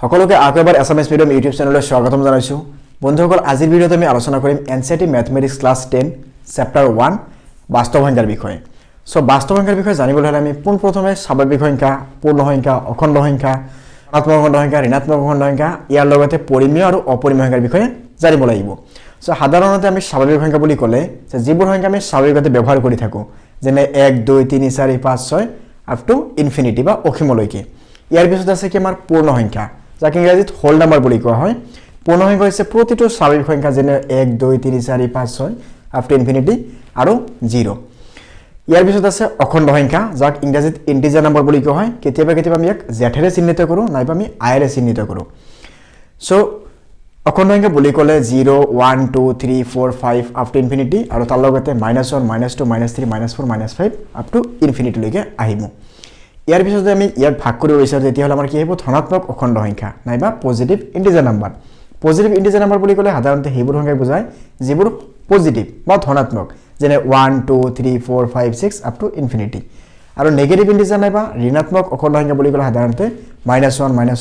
সকলোকে আকৌ এবাৰ এছামিছ মিডিয়াম ইউটিউব চেনেললৈ স্বাগতম জনাইছোঁ। বন্ধুসকল, আজিৰ ভিডিঅ'ত আমি আলোচনা কৰিম NCERT Mathematics class 10 chapter 1 বাস্তৱ সংখ্যাৰ বিষয়ে। চ' বাস্তৱ সংখ্যাৰ বিষয়ে জানিবলৈ হ'লে আমি পোনপ্ৰথমে স্বাভাৱিক সংখ্যা, পূৰ্ণ সংখ্যা, অখণ্ড সংখ্যা, ধনাত্মক অখণ্ড সংখ্যা, ঋণাত্মক অখণ্ড সংখ্যা, ইয়াৰ লগতে পৰিমেয় আৰু অপৰিমেয় সংখ্যাৰ বিষয়ে জানিব লাগিব। চ' সাধাৰণতে আমি স্বাভাৱিক সংখ্যা বুলি ক'লে যে যিবোৰ সংখ্যা আমি স্বাভাৱিকতে ব্যৱহাৰ কৰি থাকোঁ, যেনে 1, 2, 3, 4, 5, 6 আপ টু ইনফিনিটি বা অসীমলৈকে। ইয়াৰ পিছত আছে কি আমাৰ পূৰ্ণ সংখ্যা, যাক ইংৰাজীত হোল নাম্বাৰ বুলি কোৱা হয়। পূৰ্ণ সংখ্যা হৈছে প্ৰতিটো স্বাভাৱিক সংখ্যা, যেনে 1, 2, 3, 4, 5, 6 আপ টু ইনফিনিটি আৰু 0। ইয়াৰ পিছত আছে অখণ্ড সংখ্যা, যাক ইংৰাজীত ইণ্টিজাৰ নাম্বাৰ বুলি কোৱা হয়। কেতিয়াবা কেতিয়াবা আমি ইয়াক জেঠেৰে চিহ্নিত কৰোঁ নাইবা আমি আয়েৰে চিহ্নিত কৰোঁ। চ' অখণ্ড সংখ্যা বুলি ক'লে 0, 1, 2, 3, 4, 5 up to infinity আৰু তাৰ লগতে -1, -2, -3, -4, -5 up to ইনফিনিটিলৈকে আহিব। ইয়াৰ পিছত যদি আমি ইয়াক ভাগ কৰিব বিচাৰোঁ, তেতিয়াহ'লে আমাৰ কি আহিব? ধনাত্মক অখণ্ড সংখ্যা নাইবা positive integer number. Positive integer number বুলি ক'লে সাধাৰণতে সেইবোৰ সংখ্যাক বুজায় যিবোৰ পজিটিভ বা ধনাত্মক, যেনে 1, 2, 3, 4, 5, 6 up to infinity. আৰু নেগেটিভ ইণ্টিজাৰ নাইবা ঋণাত্মক অখণ্ড সংখ্যা বুলি ক'লে সাধাৰণতে -1,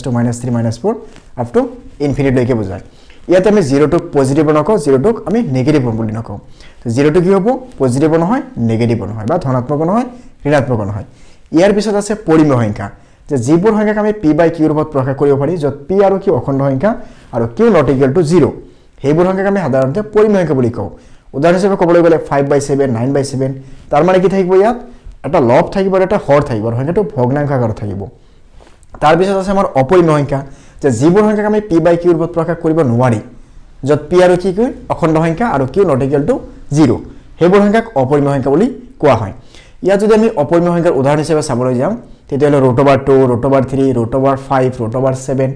-2, -3, -4 up to ইনফিনিটিলৈকে বুজায়। ইয়াতে আমি জিৰ'টোক পজিটিভো নকওঁ, জিৰ'টোক আমি নেগেটিভ বুলি নকওঁ। জিৰ'টো কি হ'ব? পজিটিভো নহয়, নেগেটিভো নহয়, বা ধনাত্মকো নহয়, ঋণাত্মকো নহয়। ইয়াৰ পিছত আছে পৰিমেয় সংখ্যা, যে যিবোৰ সংখ্যাক আমি পি বাই কিউ ৰূপত প্ৰকাশ কৰিব পাৰি, য'ত পি আৰু কিউ অখণ্ড সংখ্যা আৰু Q not equal to 0, সেইবোৰ সংখ্যাক আমি সাধাৰণতে পৰিমেয় সংখ্যা বুলি কওঁ। উদাহৰণ হিচাপে ক'বলৈ গ'লে 5/7, 9/7। তাৰ মানে কি থাকিব? ইয়াত এটা লব থাকিব আৰু এটা হৰ থাকিব আৰু সংখ্যাটো ভগ্নাংশ আকাৰত থাকিব। তাৰপিছত আছে আমাৰ অপৰিমেয় সংখ্যা, যে যিবোৰ সংখ্যাক আমি পি বাই কিউ ৰূপত প্ৰকাশ কৰিব নোৱাৰি, য'ত পি আৰু কি কি অখণ্ড সংখ্যা আৰু Q not equal to 0, সেইবোৰ সংখ্যাক অপৰিমেয় সংখ্যা বুলি কোৱা হয়। ইয়াত যদি আমি অপৰিমেয় সংখ্যাৰ উদাহৰণ হিচাপে চাবলৈ যাওঁ, তেতিয়াহ'লে √2, √3, √5, √7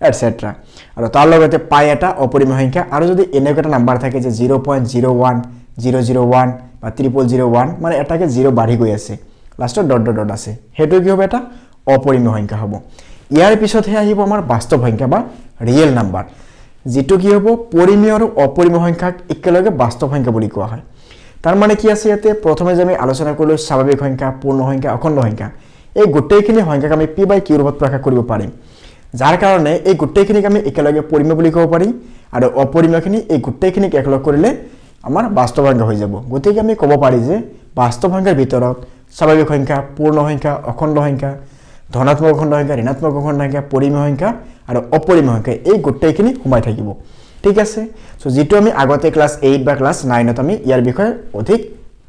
এটচেট্ৰা। আৰু তাৰ লগতে পাই এটা অপৰিমেয় সংখ্যা। আৰু যদি এনেকুৱা এটা নাম্বাৰ থাকে যে 0.01, 001 বা 0001, মানে এটাকে জিৰ' বাঢ়ি গৈ আছে, লাষ্টত ডট ডট ডট আছে, সেইটো কি হ'ব? এটা অপৰিমেয় সংখ্যা হ'ব। ইয়াৰ পিছতহে আহিব আমাৰ বাস্তৱ সংখ্যা বা ৰিয়েল নাম্বাৰ, যিটো কি হ'ব? পৰিমেয় আৰু অপৰিমেয় সংখ্যাক একেলগে বাস্তৱ সংখ্যা বুলি কোৱা হয়। তাৰ মানে কি আছে ইয়াতে? প্ৰথমে যে আমি আলোচনা কৰিলোঁ স্বাভাৱিক সংখ্যা, পূৰ্ণ সংখ্যা, অখণ্ড সংখ্যা, এই গোটেইখিনি সংখ্যাক আমি পি বাই কিউ ৰূপত প্ৰকাশ কৰিব পাৰিম, যাৰ কাৰণে এই গোটেইখিনিক আমি একেলগে পৰিমেয় বুলি ক'ব পাৰি আৰু অপৰিমেয়খিনি এই গোটেইখিনিক একলগ কৰিলে আমাৰ বাস্তৱ সংখ্যা হৈ যাব। গতিকে আমি ক'ব পাৰি যে বাস্তৱ সংখ্যাৰ ভিতৰত স্বাভাৱিক সংখ্যা, পূৰ্ণ সংখ্যা, অখণ্ড সংখ্যা, ধনাত্মক অখণ্ড সংখ্যা, ঋণাত্মক অখণ্ড সংখ্যা, পৰিমেয় সংখ্যা আৰু অপৰিমেয় সংখ্যা, এই গোটেইখিনি সোমাই থাকিব। ঠিক আছে? চ' যিটো আমি আগতে ক্লাছ 8 বা ক্লাছ 9ত আমি ইয়াৰ বিষয়ে অধিক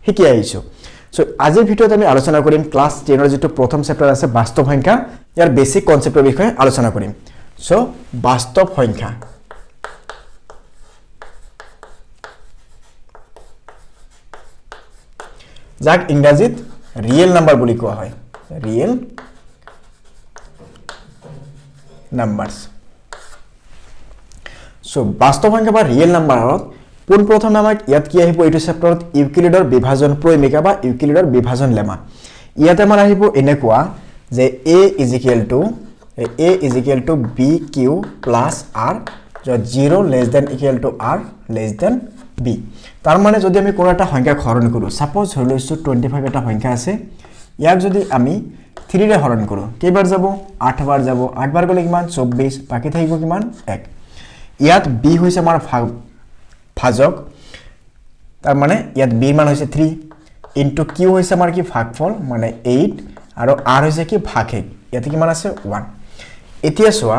শিকি আহিছোঁ। চ' আজিৰ ভিডিঅ'ত আমি আলোচনা কৰিম ক্লাছ 10ৰ যিটো প্ৰথম চেপ্টাৰ আছে বাস্তৱ সংখ্যা, ইয়াৰ বেছিক কনচেপ্টৰ বিষয়ে আলোচনা কৰিম। চ' বাস্তৱ সংখ্যা, যাক ইংৰাজীত ৰিয়েল নাম্বাৰ বুলি কোৱা হয়, ৰিয়েল নাম্বাৰ্ছ। চ' বাস্তৱ সংখ্যা বা ৰিয়েল নাম্বাৰত পোনপ্ৰথমে আমাক ইয়াত কি আহিব? এইটো চেপ্টাৰত ইউক্লিডৰ বিভাজন প্ৰমিকা বা ইউক্লিডৰ বিভাজন লেমা। ইয়াতে আমাৰ আহিব এনেকুৱা যে A is equal to B Q plus R, য'ত 0 less than equal to R less than B। তাৰ মানে যদি আমি কোনো এটা সংখ্যাক হৰণ কৰোঁ, ছাপ'জ ধৰি লৈছোঁ 25 এটা সংখ্যা আছে, ইয়াক যদি আমি 3ৰে হৰণ কৰোঁ, কেইবাৰ যাব? 8বাৰ যাব। 8বাৰ গ'লে কিমান? 24, বাকী থাকিব কিমান? 1। ইয়াত বি হৈছে আমাৰ ভাজক, তাৰ মানে ইয়াত বিৰ মান হৈছে 3 ইনটু কিউ হৈছে আমাৰ কি ভাগফল, মানে 8, আৰু আৰ হৈছে কি ভাগশেষ, ইয়াতে কিমান আছে? 1। এতিয়া চোৱা,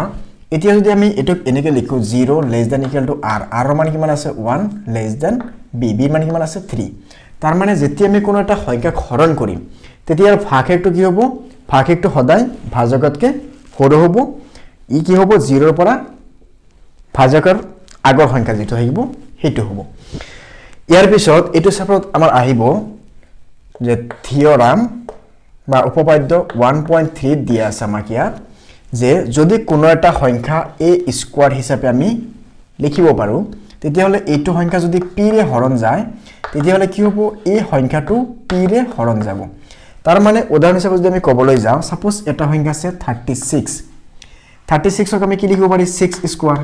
এতিয়া যদি আমি এইটোক এনেকৈ লিখোঁ 0 less than equal to R, আৰৰ মান কিমান আছে? 1 লেছ দেন বি, বিৰ মান কিমান আছে? 3। তাৰ মানে যেতিয়া আমি কোনো এটা সংখ্যাক হৰণ কৰিম, তেতিয়া ভাগশেষটো কি হ'ব? ভাগশেষটো সদায় ভাজকতকৈ সৰু হ'ব। ই কি হ'ব? 0ৰ পৰা ভাজকৰ আগৰ সংখ্যা যিটো থাকিব সেইটো হ'ব। ইয়াৰ পিছত এইটো চেপ্টাৰত আমাৰ আহিব যে থিয়ৰাম বা উপপাদ্য 1.3 দিয়া আছে আমাক ইয়াত, যে যদি কোনো এটা সংখ্যা এ স্কোৱাৰ হিচাপে আমি লিখিব পাৰোঁ, তেতিয়াহ'লে এইটো সংখ্যা যদি পিৰে হৰণ যায়, তেতিয়াহ'লে কি হ'ব? এই সংখ্যাটো পিৰে হৰণ যাব। তাৰ মানে উদাহৰণ হিচাপে যদি আমি ক'বলৈ যাওঁ, ছাপ'জ এটা সংখ্যা আছে 36, 36ক আমি কি লিখিব পাৰি? 6 স্কোৱাৰ।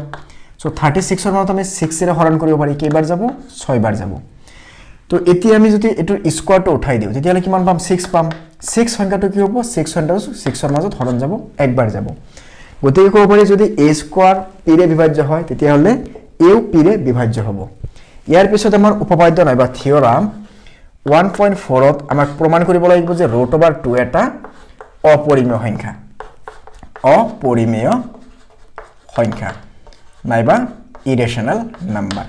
চ' 36ৰ মানত আমি 6ৰে হৰণ কৰিব পাৰি, কেইবাৰ যাব? 6বাৰ যাব। তো এতিয়া আমি যদি এইটোৰ স্কোৱাৰটো উঠাই দিওঁ, তেতিয়াহ'লে কিমান পাম? 6 পাম। 6 সংখ্যাটো কি হ'ব? 6 সংখ্যাটো 6ৰ মাজত হৰণ যাব, একবাৰ যাব। গতিকে ক'ব পাৰি যদি এ স্কোৱাৰ পিৰে বিভাজ্য হয় তেতিয়াহ'লে এও পিৰে বিভাজ্য হ'ব। ইয়াৰ পিছত আমাৰ উপপাদ্য নাইবা থিয়ৰাম 1.4ত আমাক প্ৰমাণ কৰিব লাগিব যে ৰুট অভাৰ 2 এটা অপৰিমেয় সংখ্যা, অপৰিমেয় সংখ্যা নাইবা ইৰেশ্যনেল নাম্বাৰ।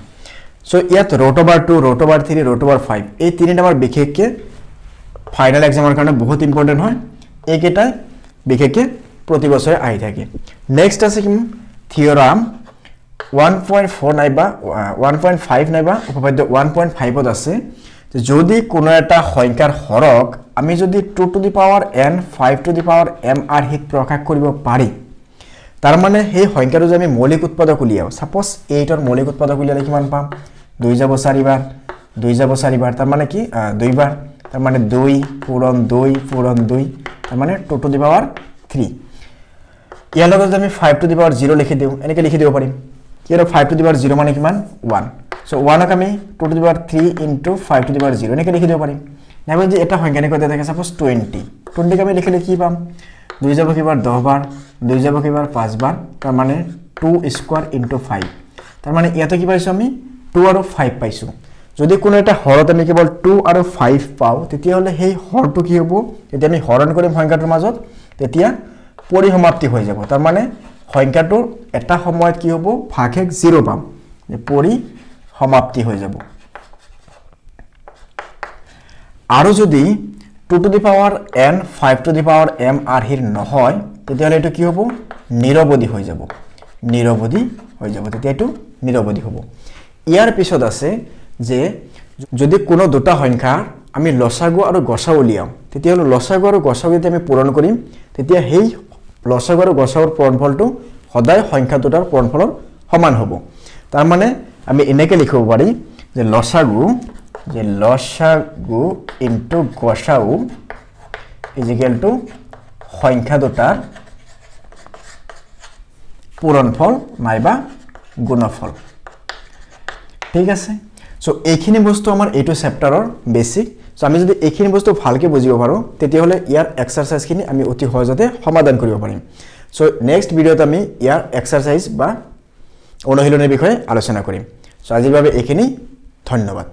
চ' ইয়াত root over 2, root over 3, root over 5 এই তিনিটা আমাৰ বিশেষকৈ ফাইনেল এক্সামৰ কাৰণে বহুত ইম্পৰ্টেণ্ট হয়। এইকেইটাই বিশেষকৈ প্ৰতি বছৰে আহি থাকে। নেক্সট আছে কি থিয়ৰাম 1.4 নাইবা 1.5 নাইবা উপপাদ্য 1.5ত আছে যদি কোনো এটা সংখ্যাৰ হৰক আমি যদি 2 to the power n 5 to the power m আৰ্হিত প্ৰকাশ কৰিব পাৰি, তাৰ মানে সেই সংখ্যাটো যদি আমি মৌলিক উৎপাদক উলিয়াওঁ, ছাপ'জ 8ৰ মৌলিক উৎপাদক উলিয়ালে কিমান পাম, 2 যাব 4বাৰ, 2 যাব 4বাৰ, তাৰ মানে কি 2বাৰ, তাৰ মানে 2 পূৰণ 2 পূৰণ 2, তাৰ মানে 2 টু the power 3। ইয়াৰ লগত যদি আমি 5 টু the power 0 লিখি দিওঁ, এনেকৈ লিখি দিব পাৰিম। কিয়নো 5 টু the power 0 মানে কিমান 1। চ' 1ক আমি 2 to the power 3 into 5 to the power 0 এনেকৈ লিখি দিব পাৰিম। নাইবা যদি এটা সংখ্যা এনেকৈ দিয়া থাকে, ছাপ'জ 20, 20ক আমি লিখিলে কি পাম, 2 যাব কিবাৰ 10 বাৰ, 2 যাব কিবাৰ 5 বাৰ, তাৰ মানে 2 স্কোৱাৰ ইনটু 5। তাৰ মানে ইয়াতে কি পাইছোঁ আমি 2 আৰু 5 পাইছোঁ। যদি কোনো এটা হৰত আমি কেৱল 2 আৰু 5 পাওঁ তেতিয়াহ'লে সেই হৰটো কি হ'ব, যেতিয়া আমি হৰণ কৰিম সংখ্যাটোৰ মাজত তেতিয়া পৰিসমাপ্তি হৈ যাব। তাৰ মানে সংখ্যাটোৰ এটা সময়ত কি হ'ব, ভাগশেষ 0 পাম, পৰিসমাপ্তি হৈ যাব। আৰু যদি 2 to the power n 5 to the power m আৰ্হিৰ নহয় তেতিয়াহ'লে এইটো কি হ'ব, নিৰৱধি হৈ যাব, নিৰৱধি হৈ যাব, তেতিয়া এইটো নিৰৱধি হ'ব। ইয়াৰ পিছত আছে যে যদি কোনো দুটা সংখ্যা আমি লসাগু আৰু গসাগু উলিয়াওঁ তেতিয়াহ'লে লসাগু আৰু গসাগু যেতিয়া আমি পূৰণ কৰিম তেতিয়া সেই লসাগু আৰু গসাগুৰ পূৰণফলটো সদায় সংখ্যা দুটাৰ পূৰণফলৰ সমান হ'ব। তাৰ মানে আমি এনেকৈ লিখিব পাৰি যে লসাগু ইনটু গসাগু is equal two সংখ্যা দুটাৰ পূৰণফল নাইবা গুণফল। ঠিক আছে। চ' এইখিনি বস্তু আমাৰ এইটো চেপ্টাৰৰ বেছিক। চ' আমি যদি এইখিনি বস্তু ভালকৈ বুজিব পাৰোঁ তেতিয়াহ'লে ইয়াৰ এক্সাৰচাইজখিনি আমি অতি সহজতে সমাধান কৰিব পাৰিম। চ' নেক্সট ভিডিঅ'ত আমি ইয়াৰ এক্সাৰচাইজ বা অনুশীলনীৰ বিষয়ে আলোচনা কৰিম। চ' আজিৰ বাবে এইখিনি, ধন্যবাদ।